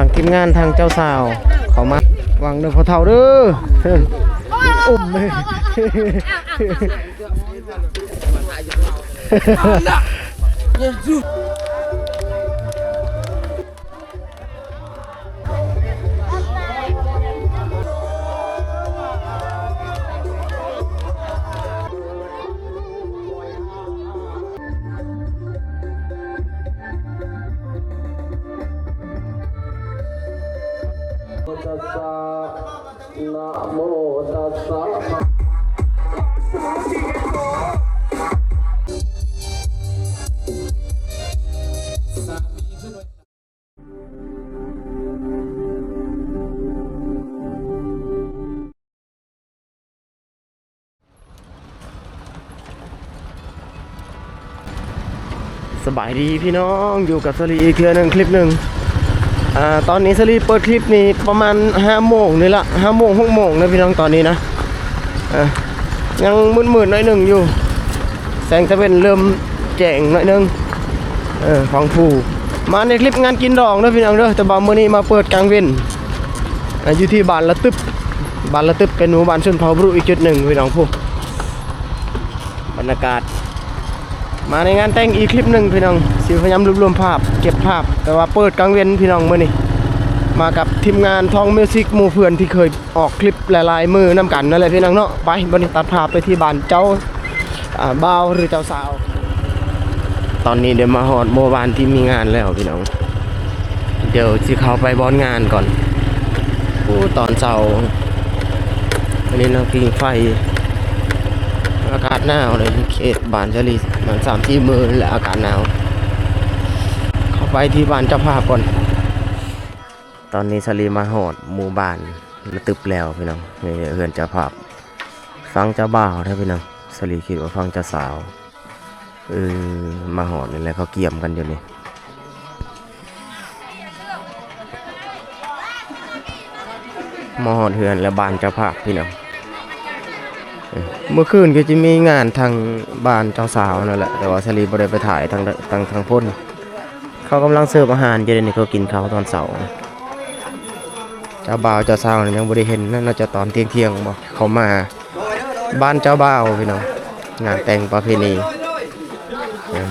ທາງທີມງານ ທາງເຈົ້າສາວເຂົ້າມາ. ຫວັງເດີພໍ່ເຖົ້າເດີ ອຸ້ມເລີຍ. ສະບາຍດີພີ່ນ້ອງ ຢູ່ກັບສາລີອີກເທື່ອໜຶ່ງ ຄລິບໜຶ່ງ. ອ່າ ຕອນນີ້ສາລີເປີດຄລິບນີ້ປະມານຫ້າໂມງນີ້ລະ ຫ້າໂມງ ຫົກໂມງນະພີ່ນ້ອງ ຕອນນີ້ນະ. ອ່າ ຍັງມືດໆໜ້ອຍໜຶ່ງຢູ່ ແສງຕາເວັນເລີ່ມແຈ້ງໜ້ອຍໜຶ່ງ. ເອີ ຟັງຜູ້ ມາໃນຄລິບງານກິນດອງເດີພີ່ນ້ອງເດີ ແຕ່ວ່າມື້ນີ້ມາເປີດກາງເວັນ ອ່າ ຢູ່ທີ່ບ້ານລະຕຶບ. ບ້ານລະຕຶບເປັນໝູ່ບ້ານຊົນເຜົ່າບຣູອີກຈຸດໜຶ່ງພີ່ນ້ອງ. ຜູ້ ບັນຍາກາດ ມາໃນງານແຕ່ງອີກຄລິບໜຶ່ງພີ່ນ້ອງ ຊິພະຍາຍາມລວບລວມພາບ ເກັບພາບ ແຕ່ວ່າເປີດກາງເວັນພີ່ນ້ອງມື້ນີ້. ມາກັບທີມງານທອງມິວສິກ ໝູ່ເພື່ອນທີ່ເຄີຍອອກຄລິບຫຼາຍໆມື້ນຳກັນນັ້ນແຫຼະພີ່ນ້ອງເນາະ. ໄປ ບັດນີ້ຕັດພາບໄປທີ່ບ້ານເຈົ້າ ອ່າ ບ່າວ ຫຼື ເຈົ້າສາວ. ຕອນນີ້ໄດ້ມາຮອດໝູ່ບ້ານທີ່ມີງານແລ້ວພີ່ນ້ອງ ດຽວຊິເຂົ້າໄປບ່ອນງານກ່ອນ. ໂອ້ ຕອນເຊົ້າ ອັນນີ້ນັ່ງຜິງໄຟ ອາກາດໜາວເລີຍ ເຂດບ້ານສາລີ ປະມານສາມສີ່ມື້ແຫຼະ ອາກາດໜາວ. ເຂົ້າໄປທີ່ບ້ານເຈົ້າພາບກ່ອນ. ຕອນນີ້ສາລີມາຮອດໝູ່ບ້ານລະຕຶບແລ້ວພີ່ນ້ອງ. ນີ້ເຮືອນເຈົ້າພາບ ຝັ່ງເຈົ້າບ່າວເດີພີ່ນ້ອງ ສາລີຄິດວ່າຝັ່ງເຈົ້າສາວ. ເອີ ມາຮອດນີ້ແຫຼະ ເຂົາກຽມກັນຢູ່ນີ້. ມາຮອດເຮືອນແລ້ວ ບ້ານເຈົ້າພາບພີ່ນ້ອງ. ເອີ ເມື່ອຄືນກໍຈະມີງານທາງບ້ານເຈົ້າສາວນັ້ນແຫຼະ ແຕ່ວ່າສາລີບໍ່ໄດ້ໄປຖ່າຍທາງ ທາງ ທາງພຸ້ນ. ເຂົາກຳລັງເສີບອາຫານຢູ່ເດນີ້ ເຂົາກິນເຂົ້າຕອນເຊົ້າ. ເຈົ້າບ່າວເຈົ້າສາວນີ້ຍັງບໍ່ໄດ້ເຫັນນະ ໜ້າຈະຕອນທ່ຽງໆບໍ ເຂົາມາ. ບ້ານເຈົ້າບ່າວພີ່ນ້ອງ ງານແຕ່ງປະເພນີ. ເອີ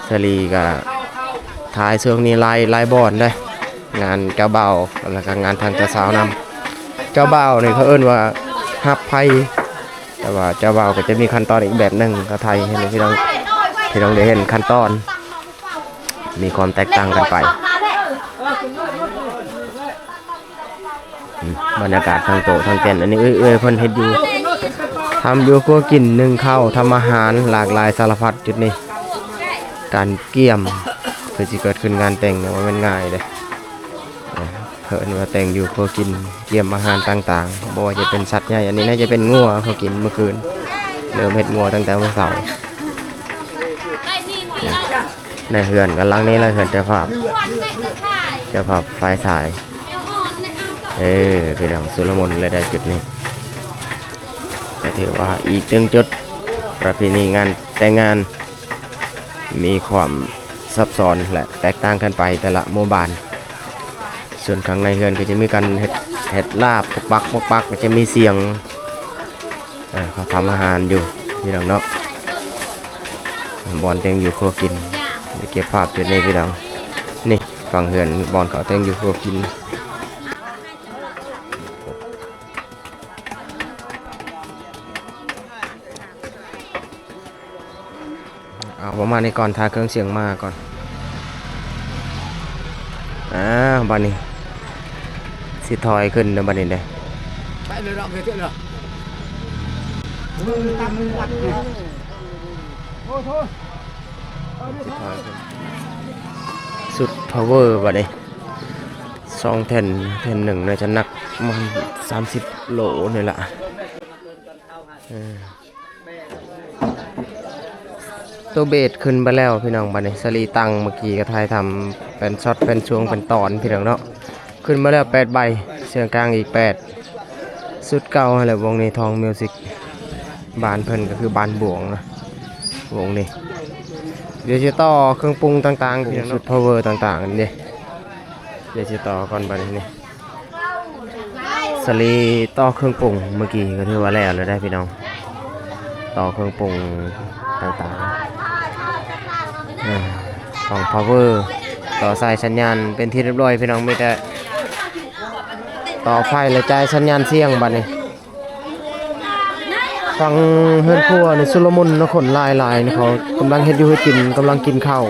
ສາລີກະຖ່າຍຊ່ວງນີ້ຫຼາຍ ຫຼາຍບ່ອນເດ້ ງານເຈົ້າບ່າວ ແລ້ວກະງານທາງເຈົ້າສາວນຳ. ເຈົ້າບ່າວນີ້ເຂົາເອີ້ນວ່າຮັບໄພ ແຕ່ວ່າເຈົ້າບ່າວກໍຈະມີຂັ້ນຕອນອີກແບບໜຶ່ງ ກໍຖ່າຍໃຫ້ພີ່ນ້ອງ ພີ່ນ້ອງໄດ້ເຫັນຂັ້ນຕອນ ມີຄວາມແຕກຕ່າງກັນໄປ. ອືມ ບັນຍາກາດທາງໂຕະທາງແຕ່ນ ອັນນີ້ເອື້ອຍໆເພິ່ນເຮັດຢູ່ ທຳຢູ່ຄົວກິນ ໜຶ້ງເຂົ້າ ທຳອາຫານ ຫຼາກຫຼາຍສາລະພັດ. ຈຸດນີ້ການກຽມ ເພື່ອຊິເກີດຂຶ້ນງານແຕ່ງ ບໍ່ແມ່ນງ່າຍເດ້. ເອີ ເອີ້ນວ່າແຕ່ງຢູ່ຄົວກິນ ກຽມອາຫານຕ່າງໆ ບໍ່ວ່າຈະເປັນສັດໃຫຍ່ ອັນນີ້ໜ້າຈະເປັນງົວເຂົາກິນມື້ຄືນ ເລີ່ມເຮັດງົວຕັ້ງແຕ່ມື້ເຊົ້າ. ໃນເຮືອນກໍຫຼັງນີ້ແຫຼະ ເຮືອນເຈົ້າພາບ ເຈົ້າພາບຝ່າຍຊາຍ. ເອີ ພີ່ນ້ອງ ຊຸລະມຸນເລີຍໄດ໋ຈຸດນີ້ ກໍຖືວ່າອີກໜຶ່ງຈຸດ ປະເພນີງານແຕ່ງງານ ມີຄວາມຊັບຊ້ອນ ແລະ ແຕກຕ່າງກັນໄປແຕ່ລະໝູ່ບ້ານ. ສ່ວນຂ້າງໃນເຮືອນກໍຈະມີການເຮັດ ເຮັດລາບ ປົກປັກ ປົກປັກ ກໍຈະມີສຽງ ເອີ ເຂົາທຳອາຫານຢູ່ພີ່ນ້ອງເນາະ ບ່ອນແຕ່ງຢູ່ຄົວກິນ. ໄດ້ເກັບພາບຈຸດນີ້ພີ່ນ້ອງ ນີ້ຝັ່ງເຮືອນບ່ອນເຂົາແຕ່ງຢູ່ຄົວກິນ. ເອົາປະມານນີ້ກ່ອນ ຖ້າເຄື່ອງສຽງມາກ່ອນ. ອ່າ ບາດນີ້ຊິຖອຍຂຶ້ນເດີ ບາດນີ້ເດີ ໄປເລີຍເນາະ ເດີເນາະ. ຊິຖອຍຂຶ້ນ ສຸດພາວເວີ ບາດນີ້ ສອງແທ່ນ ແທ່ນໜຶ່ງໜ້າຈະໜັກປະມານສາມສິບໂລນີ້ລະ. ເອີ ໂຕເບດຂຶ້ນໄປແລ້ວພີ່ນ້ອງ. ບາດນີ້ສາລີຕັ້ງ ເມື່ອກີ້ກໍຖ່າຍທຳເປັນຊັອດ ເປັນຊ່ວງ ເປັນຕອນພີ່ນ້ອງເນາະ. ຂຶ້ນມາແລ້ວແປດໃບ ສຽງກາງອີກແປດ. ຊຸດເກົ່າຫັ້ນແຫຼະ ວົງນີ້ ທອງມິວສິກ. ບ້ານເພິ່ນກໍຄືບ້ານບວງນະ ວົງນີ້. ດຽວຊິຕໍ່ເຄື່ອງປຸງຕ່າງໆ ຊຸດພາວເວີຕ່າງໆນີ້ເດ້. ດຽວຊິຕໍ່ກ່ອນບັດນີ້ ສາລີຕໍ່ເຄື່ອງປຸງ ເມື່ອກີ້ກໍຖືວ່າແລ້ວແລ້ວໄດ໋ພີ່ນ້ອງ ຕໍ່ເຄື່ອງປຸງຕ່າງໆ ອາ ຂອງພາວເວີ ຕໍ່ສາຍສັນຍານເປັນທີ່ຮຽບຮ້ອຍພີ່ນ້ອງ ມີແຕ່ຕໍ່ໄຟ ແລະ ຈ່າຍສັນຍານສຽງບັດນີ້. ຝັ່ງເຮືອນຄົວນີ້ຊຸນລະມຸນເນາະ ຄົນຫຼາຍໆ ເຂົາກຳລັງເຮັດຢູ່ເຮັດກິນ ກຳລັງກິນເຂົ້າ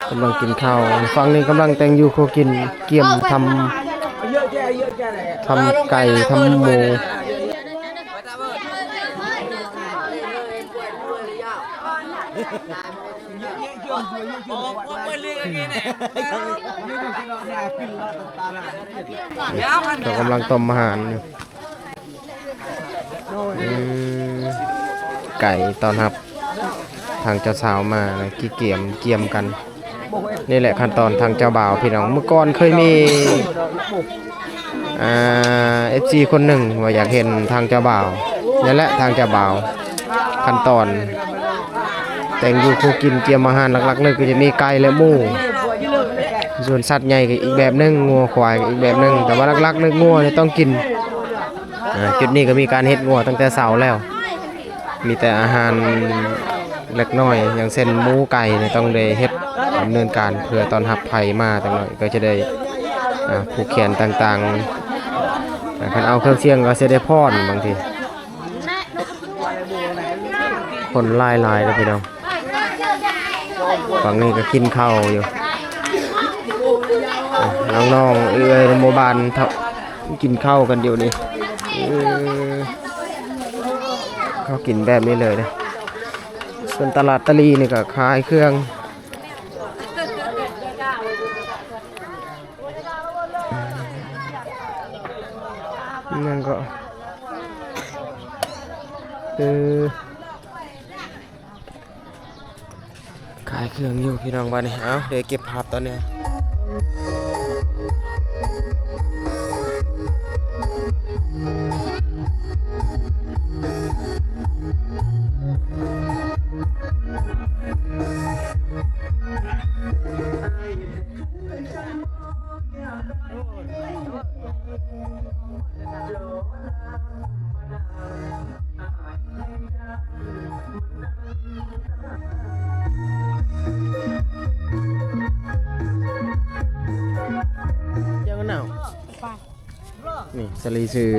ກຳລັງກິນເຂົ້າ ຝັ່ງນີ້ກຳລັງແຕ່ງຢູ່ຄົວກິນ ກຽມທຳ ທຳໄກ່ ທຳໝູ. ເຂົາກຳລັງຕົ້ມອາຫານຢູ່ ອືມ ໄກ່ຕ້ອນຮັບທາງເຈົ້າສາວມາ ກຽມ ກຽມກັນ. ນີ້ແຫຼະຂັ້ນຕອນທາງເຈົ້າບ່າວພີ່ນ້ອງ ເມື່ອກ່ອນເຄີຍມີ ອ່າ ເອັຟຊີຄົນໜຶ່ງວ່າຢາກເຫັນທາງເຈົ້າບ່າວ ນັ້ນແຫຼະທາງເຈົ້າບ່າວ ຂັ້ນຕອນແຕ່ງຢູ່ຄົວກິນ ກຽມອາຫານ ຫຼັກໆເລີຍກໍຈະມີໄກ່ ແລະ ໝູ ສ່ວນສັດໃຫຍ່ກໍອີກແບບໜຶ່ງ ງົວຄວາຍກໍອີກແບບໜຶ່ງ ແຕ່ວ່າຫຼັກໆເລີຍງົວນີ້ຕ້ອງກິນ. ອ່າ ຈຸດນີ້ກໍມີການເຮັດງົວຕັ້ງແຕ່ເຊົ້າແລ້ວ ມີແຕ່ອາຫານເລັກນ້ອຍ ຢ່າງເຊັ່ນໝູໄກ່ນີ້ຕ້ອງໄດ້ເຮັດດຳເນີນການ ເພື່ອຕ້ອນຮັບໃຜມາຈັກໜ້ອຍ ກໍຈະໄດ້ ອ່າ ຜູກແຂນຕ່າງໆ ອ່າ ຄັນເອົາເຄື່ອງສຽງກໍຊິໄດ້ຟ້ອນ ບາງທີຄົນຫຼາຍໆເດີພີ່ນ້ອງ. ຝັ່ງນີ້ກໍກິນເຂົ້າຢູ່ ອ່າ ນ້ອງໆ ເອື້ອຍໃນໝູ່ບ້ານ ເຂົາກິນເຂົ້າກັນຢູ່ນີ້ ເອີ ເຂົາກິນແບບນີ້ເລີຍເດ້. ສ່ວນຕະຫຼາດຕະຫຼີ່ນີ້ກໍຂາຍເຄື່ອງ ຫຍັງກໍ ເອີ ຂາຍເຄື່ອງຢູ່ພີ່ນ້ອງ ບາດນີ້ ເອົາ ດຽວເກັບພາບຕອນນີ້. ນີ້ສາລີຊື້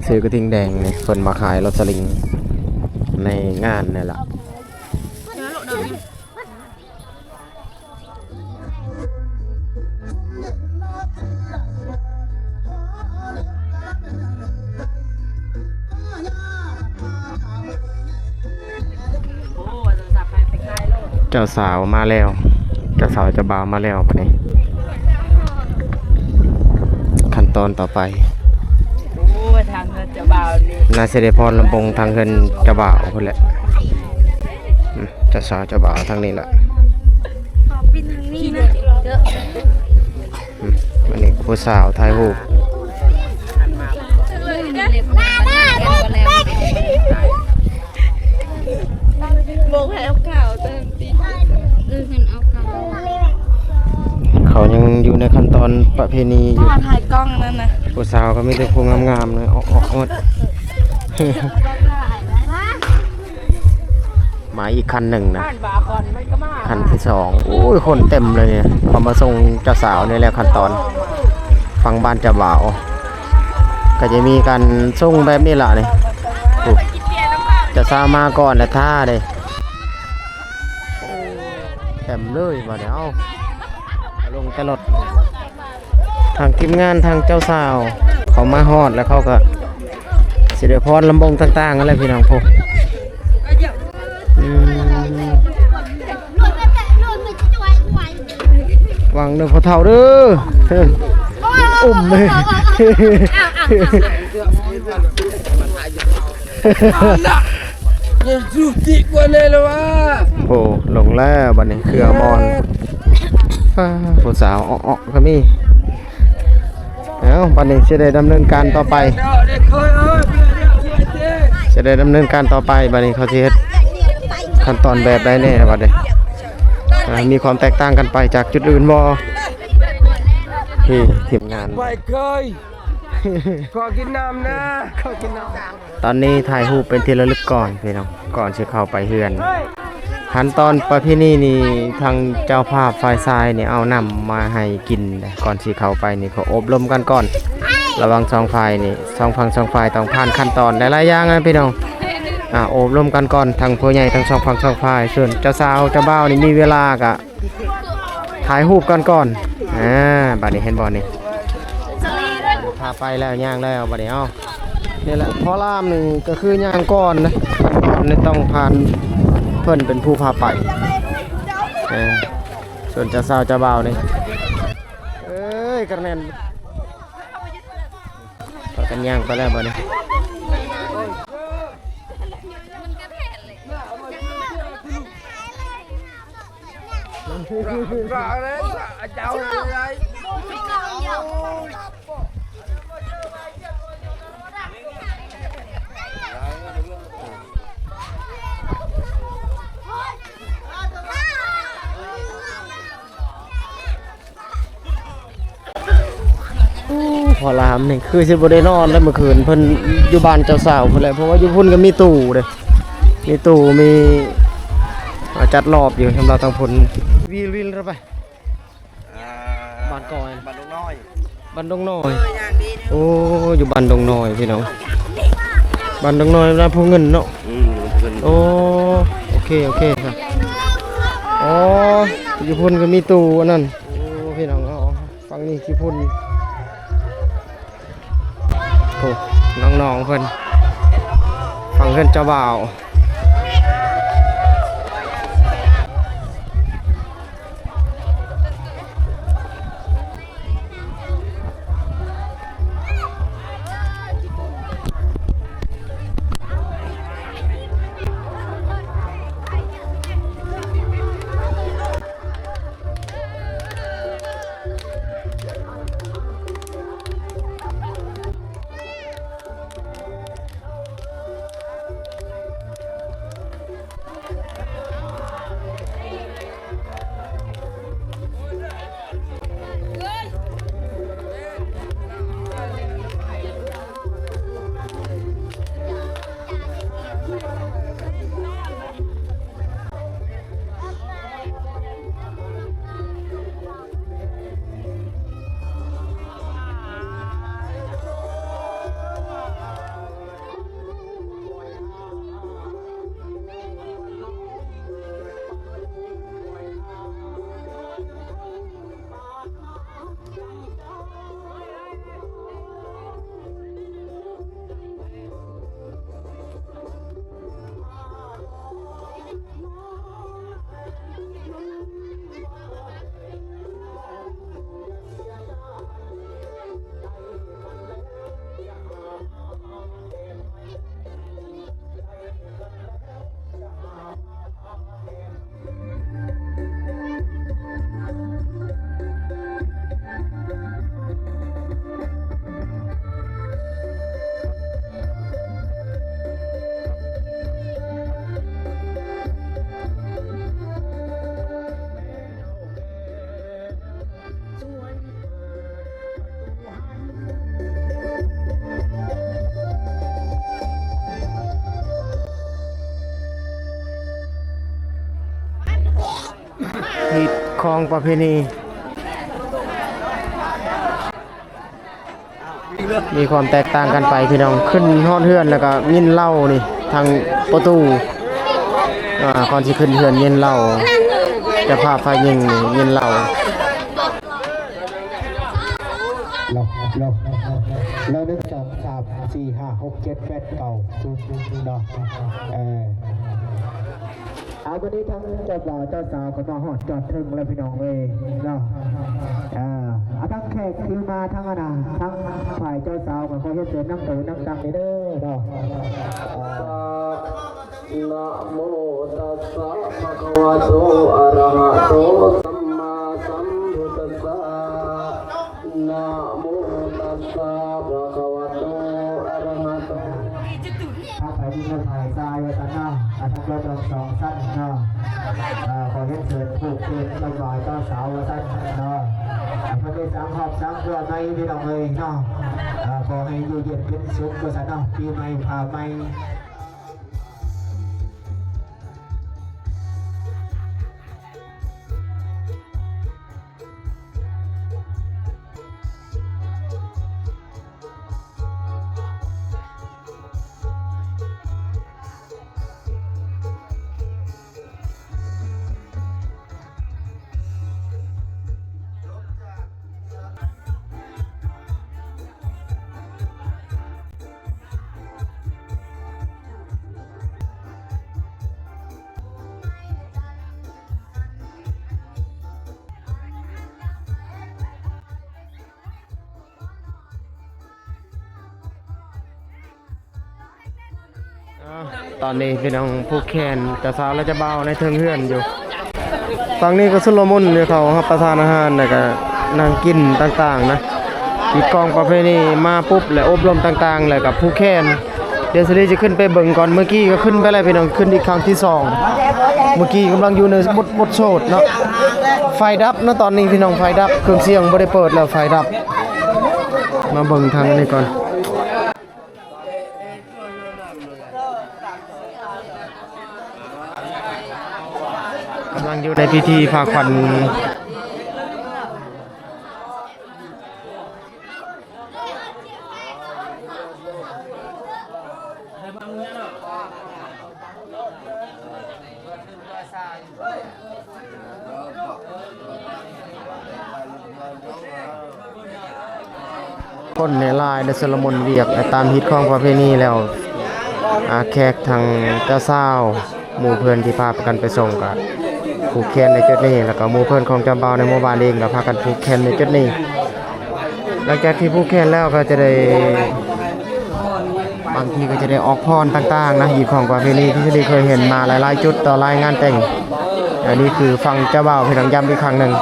ຊື້ກະທິງແດງນີ້ ເພິ່ນມາຂາຍລົດສະລິງໃນງານນີ້ລະ. ເຈົ້າສາວມາແລ້ວ ເຈົ້າສາວເຈົ້າບ່າວມາແລ້ວ ບາດນີ້ ຂັ້ນຕອນຕໍ່ໄປ ໂອ້ຍ ທາງເຮືອນເຈົ້າບ່າວນີ້ ໜ້າຊິໄດ້ຟ້ອນລຳໂພງທາງເຮືອນເຈົ້າບ່າວພຸ້ນແຫຼະ. ອືມ ເຈົ້າສາວເຈົ້າບ່າວທາງນີ້ລະ ຂໍປິ່ນທາງນີ້ນະ. ອືມ ອັນນີ້ຜູ້ສາວຖ່າຍຮູບ ໂບກໃຫ້ເອົາຂາວເຕີມຕິ ເອີ ເພິ່ນເອົາຂາວ ເຂົາຍັງຢູ່ໃນຂັ້ນຕອນປະເພນີຢູ່ ຖ້າຖ່າຍກ້ອງນັ້ນນະ ຜູ້ສາວກໍມີແຕ່ຜູ້ງາມໆເນາະ ເອາະໆໝົດ. ມາອີກຄັນໜຶ່ງນະ ຄັນທີສອງ ໂອ້ຍ ຄົນເຕັມເລີຍ. ເຂົາມາສົ່ງເຈົ້າສາວນີ້ແຫຼະ ຂັ້ນຕອນ ຝັ່ງບ້ານເຈົ້າບ່າວ ກໍຈະມີການສົ່ງແບບນີ້ລະນີ້ ເຈົ້າສາວມາກ່ອນແລ້ວຖ້າເດ້ ເຕັມເລີຍບາດນີ້. ເອົາ ລົງແຕ່ລົດ ທາງທີມງານ ທາງເຈົ້າສາວ ເຂົາມາຮອດແລ້ວ ເຂົາກໍຊິໄດ້ຟ້ອນລຳໂພງຕ່າງໆ ຫັ້ນແຫຼະພີ່ນ້ອງ. ໂອ້ ອືມ ຫວັງເດີພໍ່ເຖົ້າເດີ ອຸ້ມເລີຍ ໂອ້ ລົງແລ້ວບັດນີ້ ເຄືອມອນ ອ້າ ຜູ້ສາວເອາະໆກໍມີ. ເອົ້າ ບັດນີ້ຊິໄດ້ດຳເນີນການຕໍ່ໄປ ຊິໄດ້ດຳເນີນການຕໍ່ໄປ. ບັດນີ້ເຂົາຊິເຮັດຂັ້ນຕອນແບບໃດແດ່ບັດນີ້? ອ່າ ມີຄວາມແຕກຕ່າງກັນໄປຈາກຈຸດອື່ນບໍ່? ທີ່ທີມງານ ໄປເຄີຍ ຂໍກິນນ້ຳນະ ຂໍກິນນ້ຳ. ຕອນນີ້ຖ່າຍຮູບເປັນທີ່ລະລຶກກ່ອນພີ່ນ້ອງ ກ່ອນຊິເຂົ້າໄປເຮືອນ. ຂັ້ນຕອນປະເພນີນີ້ ທາງເຈົ້າພາບຝ່າຍຊາຍນີ້ເອົານ້ຳມາໃຫ້ກິນ ກ່ອນຊິເຂົ້າໄປນີ້ ເຂົາອົບລົມກັນກ່ອນ ລະຫວ່າງສອງຝ່າຍນີ້ ສອງຝັ່ງສອງຝ່າຍຕ້ອງຜ່ານຂັ້ນຕອນຫຼາຍໆຢ່າງນະພີ່ນ້ອງ. ອ່າ ອົບລົມກັນກ່ອນ ທັງຜູ້ໃຫຍ່ທັງສອງຝັ່ງສອງຝ່າຍ. ສ່ວນເຈົ້າສາວເຈົ້າບ່າວນີ້ມີເວລາກະຖ່າຍຮູບກັນກ່ອນ. ອ່າ ບາດນີ້ເຫັນບໍ່ນີ້ ພາໄປແລ້ວ ຍ່າງແລ້ວ ບາດນີ້. ເອົາ ນີ້ແຫຼະ ພໍ່ລາມນີ້ກໍຄືຍ່າງກ່ອນນະ ກ່ອນນີ້ຕ້ອງຜ່ານ ເພິ່ນເປັນຜູ້ພາໄປ. ເອີ ສ່ວນເຈົ້າສາວເຈົ້າບ່າວນີ້ ເອີຍ ກະແມ່ນ ພາກັນຍ່າງໄປແລ້ວບາດນີ້. ພໍ່ລາມນີ້ຄືຊິບໍ່ໄດ້ນອນແລ້ວມື້ຄືນ ເພິ່ນຢູ່ບ້ານເຈົ້າສາວພຸ້ນແຫຼະ ເພາະວ່າຢູ່ພຸ້ນກໍມີຕູ້ເດ້ ມີຕູ້ ມີ ອ່າ ຈັດລອບຢູ່ ສຳລັບທາງພຸ້ນ. ວິນ ວິນ ເຂົ້າໄປ ອ່າ ບ້ານກອຍ ບ້ານດົງນ້ອຍ ບ້ານດົງນ້ອຍ. ໂອ້ ຢູ່ບ້ານດົງນ້ອຍພີ່ນ້ອງ ບ້ານດົງນ້ອຍ ນາພູເງິນເນາະ. ອືມ ພູເງິນ. ໂອ້ ໂອເຄ ໂອເຄ ໂອ້ ຢູ່ພຸ້ນກໍມີຕູ້ອັນນັ້ນ. ໂອ້ ພີ່ນ້ອງເນາະ ຝັ່ງນີ້ຂີ້ຝຸ່ນ. ໂອ້ ນ້ອງໆເພິ່ນ ຝັ່ງເຮືອນເຈົ້າບ່າວ. ຮີດຄອງປະເພນີ ມີຄວາມແຕກຕ່າງກັນໄປພີ່ນ້ອງ. ຂຶ້ນຮອດເຮືອນແລ້ວກໍຍິນເລົ່ານີ້ທາງປະຕູ ອ່າ ກ່ອນຊິຂຶ້ນເຮືອນຍິນເລົ່າ ເຈົ້າພາບຝ່າຍຍິງນີ້ຍິນເລົ່າ. ລາວ ລາວ ລາວ ໜຶ່ງ ສອງ ສາມ ສີ່ ຫ້າ ຫົກ ເຈັດ ແປດ ເກົ້າ ສິບ ເນາະ ເອີ. ເອົາ ບັດນີ້ທາງເຈົ້າບ່າວເຈົ້າສາວກໍມາຮອດຈອດເຖິງແລ້ວພີ່ນ້ອງເອີຍເນາະ. ເອີ ເອົາ ທາງແຂກທີ່ມາທາງອັນນະ ທາງຝ່າຍເຈົ້າສາວກໍຂໍຮຽນເຊີນນັ່ງໂຕນັ່ງຕັ່ງເດີເນາະ. ນະໂມຕັດສະ ພະຄະວະໂຕ ອະຣະຫະໂຕ ສຳມາສຳພຸດທັດສະ. ນະໂມຕັດສະ ພະຄະວະໂຕ ອະຣະຫະໂຕ. ຖ້າໃຜມີເງິນໃຫ້ ຊາຍວ່າຊັ້ນເນາະ ອ່າ ທັງລົດທັງສອງຊັ້ນເນາະ ອ່າ ຂໍຮຽນເຊີນຜູກແຂນກັບບ່າວເຈົ້າສາວວ່າຊັ້ນເນາະ ອ່າ ເພິ່ນໄດ້ສ້າງຄອບສ້າງຄົວໃໝ່ພີ່ນ້ອງເອີຍເນາະ ອ່າ ຂໍໃຫ້ຢູ່ເຢັນເປັນສຸກວ່າຊັ້ນເນາະ ປີໃໝ່ຟ້າໃໝ່. ອ່າ ຕອນນີ້ພີ່ນ້ອງຜູກແຂນເຈົ້າສາວ ແລະ ເຈົ້າບ່າວໃນເທິງເຮືອນຢູ່. ຝັ່ງນີ້ກໍຊຸນລະມຸນຢູ່ ເຂົາຮັບປະທານອາຫານ ແລ້ວກໍນັ່ງກິນຕ່າງໆນະ ຮີດຄອງປະເພນີ ມາປຸບແລ້ວອົບລົມຕ່າງໆ ແລ້ວກໍຜູກແຂນ. ດຽວສາລີຈະຂຶ້ນໄປເບິ່ງກ່ອນ ເມື່ອກີ້ກໍຂຶ້ນໄປແລ້ວພີ່ນ້ອງ ຂຶ້ນອີກຄັ້ງທີສອງ. ເມື່ອກີ້ກຳລັງຢູ່ໃນບົດ ບົດໂສດເນາະ ໄຟດັບເນາະ ຕອນນີ້ພີ່ນ້ອງ ໄຟດັບ ເຄື່ອງສຽງບໍ່ໄດ້ເປີດແລ້ວ ໄຟດັບ. ມາເບິ່ງທາງອັນນີ້ກ່ອນ ກຳລັງຢູ່ໃນພິທີພາຂວັນ. ຄົນນີ້ຫຼາຍເດ້ ຊຸນລະມຸນວຽກ ແລະ ຕາມຮີດຄອງປະເພນີແລ້ວ ອ່າ ແຂກທາງເຈົ້າສາວ ໝູ່ເພື່ອນທີ່ພາກັນໄປສົ່ງກໍຜູກແຂນໃນຈຸດນີ້ ແລ້ວກໍໝູ່ເພື່ອນຂອງເຈົ້າບ່າວໃນໝູ່ບ້ານເອງກໍພາກັນຜູກແຂນໃນຈຸດນີ້. ຫຼັງຈາກທີ່ຜູກແຂນແລ້ວກໍຈະໄດ້ ບາງທີກໍຈະໄດ້ອອກພອນຕ່າງໆນະ ຮີດຄອງປະເພນີທີ່ສາລີເຄີຍເຫັນມາຫຼາຍໆຈຸດຕໍ່ຫຼາຍງານແຕ່ງ. ອັນນີ້ຄືຝັ່ງເຈົ້າບ່າວ ພີ່ນ້ອງ ຢ້ຳອີກຄັ້ງໜຶ່ງ.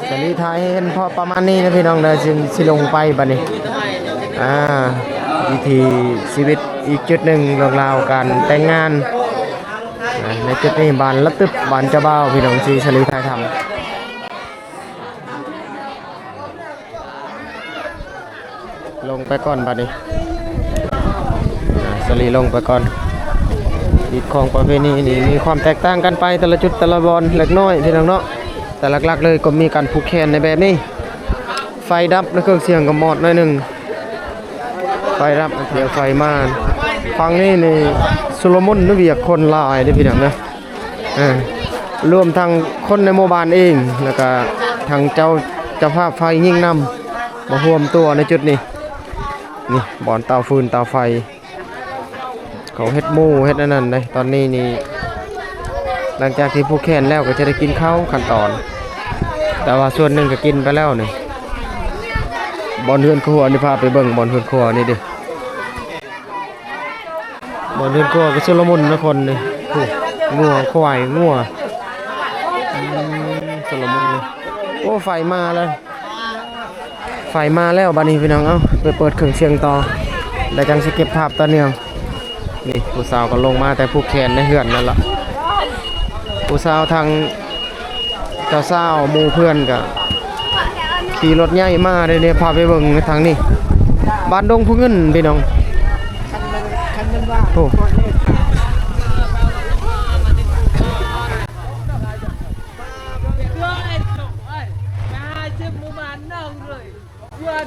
ສາລີຖ່າຍໃຫ້ເຫັນພໍປະມານນີ້ນະພີ່ນ້ອງເດີ ຊິ ຊິລົງໄປບັດນີ້ ອ່າ ວິຖີຊີວິດອີກຈຸດໜຶ່ງ ເລື່ອງລາວການແຕ່ງງານ ອ່າ ໃນຈຸດນີ້ ບ້ານລະຕຶບ ບ້ານເຈົ້າບ່າວ ພີ່ນ້ອງ ທີ່ສາລີຖ່າຍທຳ. ລົງໄປກ່ອນບັດນີ້ ອ່າ ສາລີລົງໄປກ່ອນ. ຮີດຄອງປະເພນີນີ້ມີຄວາມແຕກຕ່າງກັນໄປ ແຕ່ລະຈຸດແຕ່ລະບ່ອນເລັກນ້ອຍພີ່ນ້ອງເນາະ ແຕ່ຫຼັກໆເລີຍກໍມີການຜູກແຂນໃນແບບນີ້. ໄຟດັບ ແລະ ເຄື່ອງສຽງກໍມອດໜ້ອຍໜຶ່ງ ໄຟດັບ ດຽວໄຟມາ. ຝັ່ງນີ້ນີ້ຊຸນລະມຸນວຽກ ຄົນຫຼາຍເດ້ພີ່ນ້ອງເດີ. ເອີ ລວມທັງຄົນໃນໝູ່ບ້ານເອງ ແລ້ວກະທັງເຈົ້າ ເຈົ້າພາບຝ່າຍຍິງນຳ ມາຮວມຕົວໃນຈຸດນີ້. ນີ້ບ່ອນເຕົາຟືນເຕົາໄຟ ເຂົາເຮັດໝູ່ເຮັດອັນນັ້ນເດ້. ຕອນນີ້ນີ້ ຫຼັງຈາກທີ່ຜູກແຂນແລ້ວກໍຈະໄດ້ກິນເຂົ້າຂັ້ນຕອນ ແຕ່ວ່າສ່ວນໜຶ່ງກໍກິນໄປແລ້ວນີ້. ບ່ອນເຮືອນຄົວນີ້ ພາໄປເບິ່ງບ່ອນເຮືອນຄົວນີ້ເດ້. ບ່ອນເຮືອນຄົວກໍຊຸນລະມຸນນະຄົນນີ້ ໂອ້ ງົວ ຄວາຍ ງົວ ອືມ ຊຸນລະມຸນເລີຍ. ໂອ້ ໄຟມາແລ້ວ ໄຟມາແລ້ວບັດນີ້ພີ່ນ້ອງ. ເອົາ ໄປເປີດເຄື່ອງສຽງຕໍ່ ແລ້ວຈັ່ງຊິເກັບພາບຕໍ່ເນື່ອງ. ນີ້ຜູ້ສາວກໍລົງມາແຕ່ຜູກແຂນໃນເຮືອນນັ້ນລະ ຜູ້ສາວທາງ ເຈົ້າສາວໝູ່ເພື່ອນກໍຂີ່ລົດໃຫຍ່ມາເດ້ ພາໄປເບິ່ງທາງນີ້ ບ້ານດົງພູເງິນພີ່ນ້ອງ. ໂອ້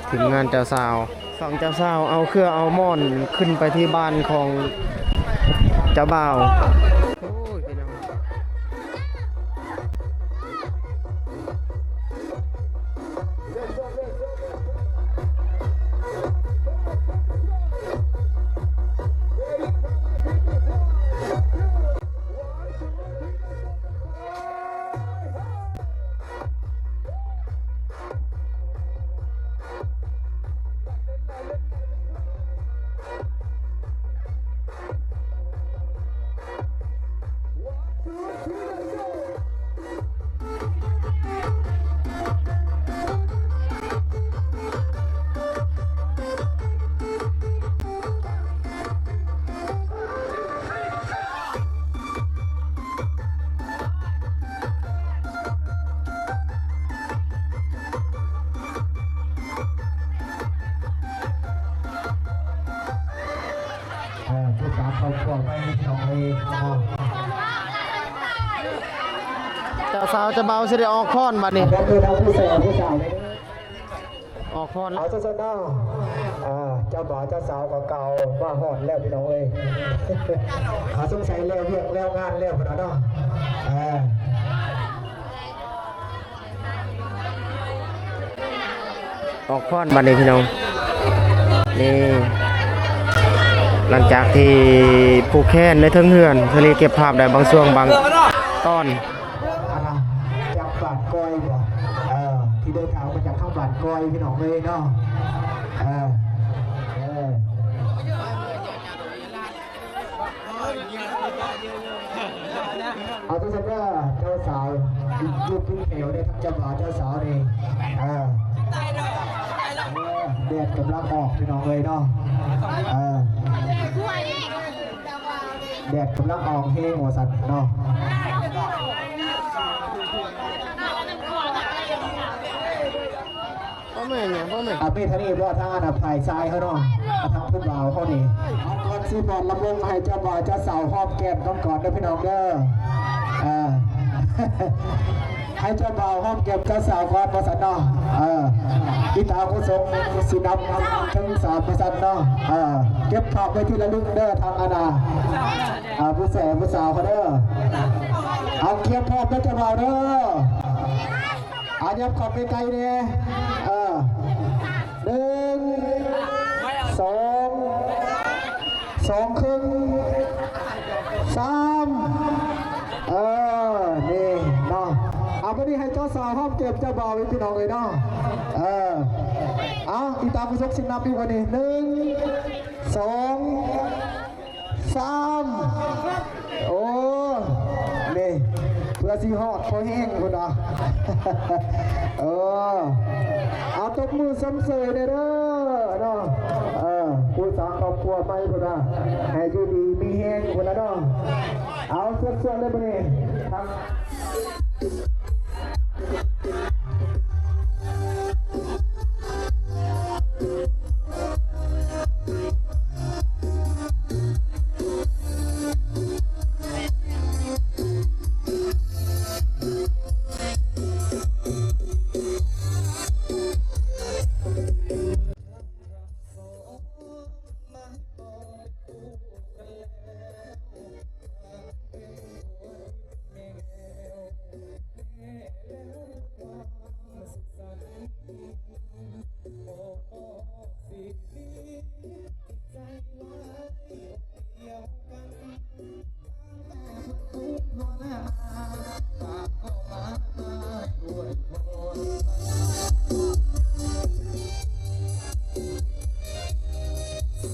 ທີມງານເຈົ້າສາວ ຝັ່ງເຈົ້າສາວເອົາເຄື່ອເອົາໝອນຂຶ້ນໄປທີ່ບ້ານຂອງເຈົ້າບ່າວ. ໂອ້ຍ ພີ່ນ້ອງ. ຄອບຄົວໃໝ່ພີ່ນ້ອງເອີຍເນາະ. ເຈົ້າສາວເຈົ້າບ່າວຊິໄດ້ອອກພອນບັດນີ້ ເດີ ເດີ ເອົາຜູ້ສາວ ຜູ້ສາວ ອອກພອນ ເອົາຊັ້ນໆເນາະ. ເອີ ເຈົ້າບ່າວເຈົ້າສາວກໍກ່າວມາຮອດແລ້ວພີ່ນ້ອງເອີຍ. ເຂົາສົງໄສແລ້ວວຽກແລ້ວງານແລ້ວພຸ້ນນະເນາະ. ເອີ ອອກພອນບັດນີ້ພີ່ນ້ອງ ນີ້ ຫຼັງຈາກທີ່ຜູກແຂນໃນເທິງເຮືອນ ທາງນີ້ເກັບພາບໄດ້ບາງຊ່ວງບາງຕອນ. ອັນນະ ຈາກບ້ານກ້ອຍບໍ່? ເອີ ທີ່ເດີນທາງມາຈາກທາງບ້ານກ້ອຍພີ່ນ້ອງເອີຍເນາະ. ເອີ ເອີ ເອົາ ຈັ່ງຊັ້ນເດີ ເຈົ້າສາວ ຢູ່ເທິງແຖວເດີ ທັງເຈົ້າບ່າວເຈົ້າສາວນີ້. ເອີ ເອີ ແດດກຳລັງອອກພີ່ນ້ອງເອີຍເນາະ. ເອີ ແດດກຳລັງອອກແຮງວ່າຊັ້ນເນາະ. ບໍ່ແມ່ນຫຍັງ ບໍ່ແມ່ນ ອາ ມີເທົ່ານີ້ບໍ່ ທາງອັນນ່າ ຝ່າຍຊາຍເຮົາເນາະ ທາງຜູ້ບ່າວເຮົານີ້. ເອົາ ກ່ອນຊິຟ້ອນລຳວົງ ໃຫ້ເຈົ້າບ່າວເຈົ້າສາວຫອມແກ້ມກັນກ່ອນເດີພີ່ນ້ອງເດີ. ເອີ ໃຫ້ເຈົ້າບ່າວຫອມແກ້ມເຈົ້າສາວກ່ອນວ່າຊັ້ນເນາະ. ເອີ ອີຕາກຸສົງຊິນຳທັງສາມວ່າຊັ້ນເນາະ. ເອີ ເກັບພາບໄວ້ທີ່ລະລຶກເດີ ທາງອັນນ່າ ອາ ຜູ້ແສຜູ້ສາວເຂົາເດີ. ເອົາ ກຽມພ້ອມເດີເຈົ້າບ່າວເດີ. ອາ ຫຍັບເຂົ້າໄປໃກ້ແດ່. ເອີ ໜຶ່ງ ສອງ ສອງເຄິ່ງ ສາມ ເອີ ນີ້ເນາະ. ເອົາ ບັດນີ້ໃຫ້ເຈົ້າສາວຫອມແກ້ມເຈົ້າບ່າວອີກ ພີ່ນ້ອງເອີຍເນາະ. ເອີ ເອົາ ອີຕາກຸສົງຊິນັບອີກບັດນີ້ ໜຶ່ງ ສອງ ສາມ ໂອ້ ນີ້ ເພື່ອຊິຮອດພໍແຮງພຸ້ນນະ. ເອີ ເອົາ ຕົບມືຊົມເຊີຍແດ່ເດີເນາະ. ເອີ ຜູ້ສ້າງຄອບຄົວໃໝ່ພຸ້ນນະ ໃຫ້ຢູ່ດີມີແຮງພຸ້ນນະເນາະ. ເອົາ ສວດໆເລີຍບັດນີ້.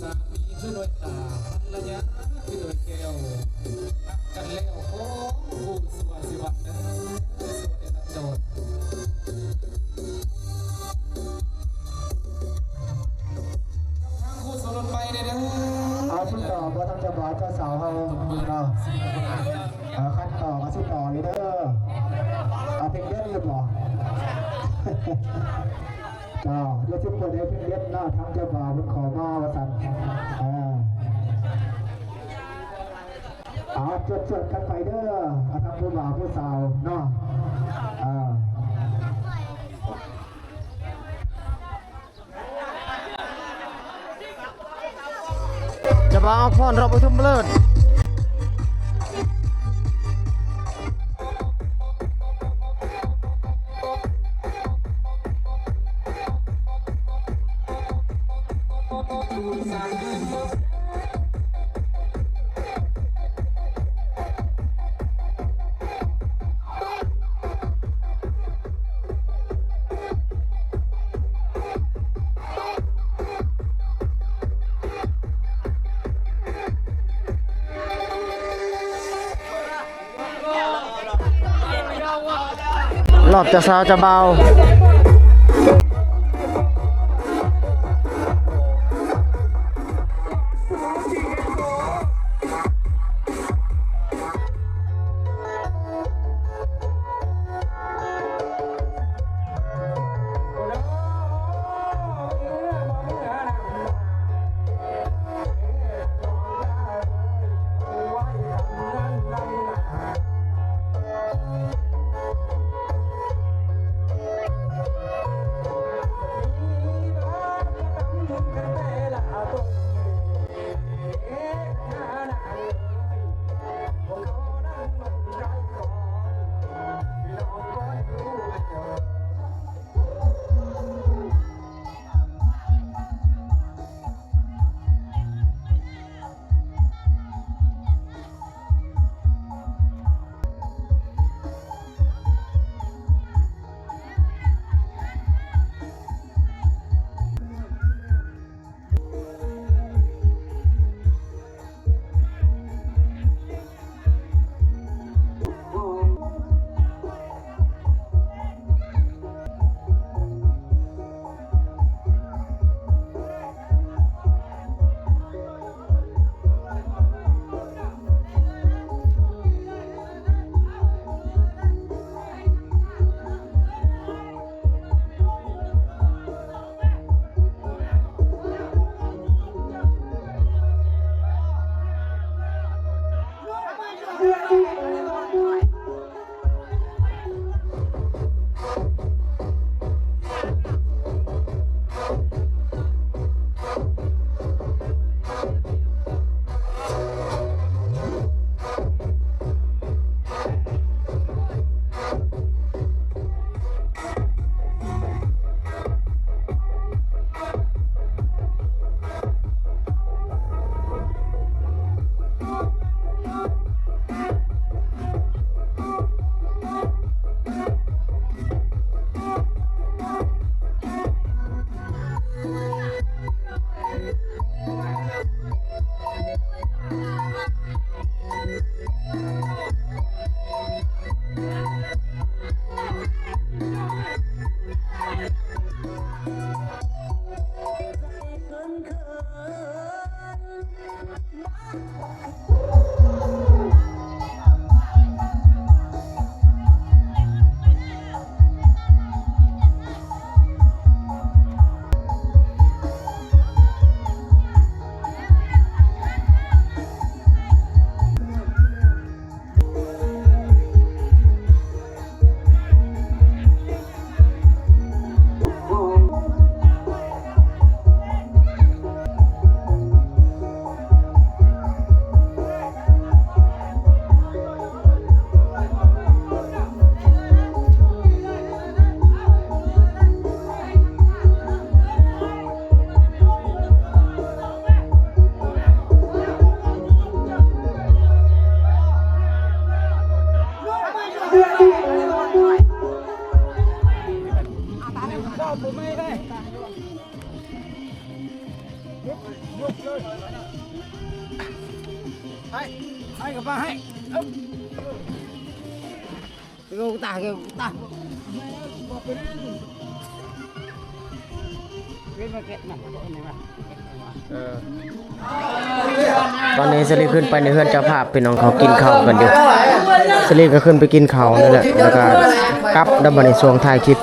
ສາມີຄືດວງຕາ ພັນລະຍາຄືດວງແກ້ວ ຮັກກັນແລ້ວຂອງຄູ່ສະຫວັດເດີ ສະຫວັດເດີ ທາງຄູ່ສົມລົດໄປແດ່ເດີ. ເອົາ ຊິຕໍ່ບໍ່ ທາງເຈົ້າບ່າວເຈົ້າສາວເຮົາເນາະ. ເອີ ຄັນຕໍ່ກໍຊິຕໍ່ເລີຍເດີ. ເອົາ ເພງເດັດຢູ່ບໍ່? ເຈົ້າ ດຽວຊິເປີດໃຫ້ເພງເດັດເນາະ ທາງເຈົ້າບ່າວເພິ່ນຂໍມາວ່າຊັ້ນ. ເອີ ເອົາ ຈວດໆກັນໄປເດີ ເອົາ ທັງຜູ້ບ່າວຜູ້ສາວເນາະ. ເອີ ຈະມາອອກພອນ ຮອບປະຖົມມະເລີກ. ຮອບເຈົ້າສາວເຈົ້າບ່າວ. ໃຫ້ ໃຫ້ກັບມາໃຫ້ ເອົາ ເອົາຕາ ເອົາຕາ ເກັບມາ ເກັບມາ ເອີ ຕອນນີ້ສະລີຂຶ້ນໄປໃນເຮືອນເຈົ້າພາບ ພີ່ນ້ອງເຂົາກິນເຂົ້າກັນຢູ່ ສະລີກໍຂຶ້ນໄປກິນເຂົ້ານັ້ນແຫຼະ ແລ້ວກໍກັບແລ້ວ ບັດນີ້ຊ່ວງຖ່າຍຄລິບ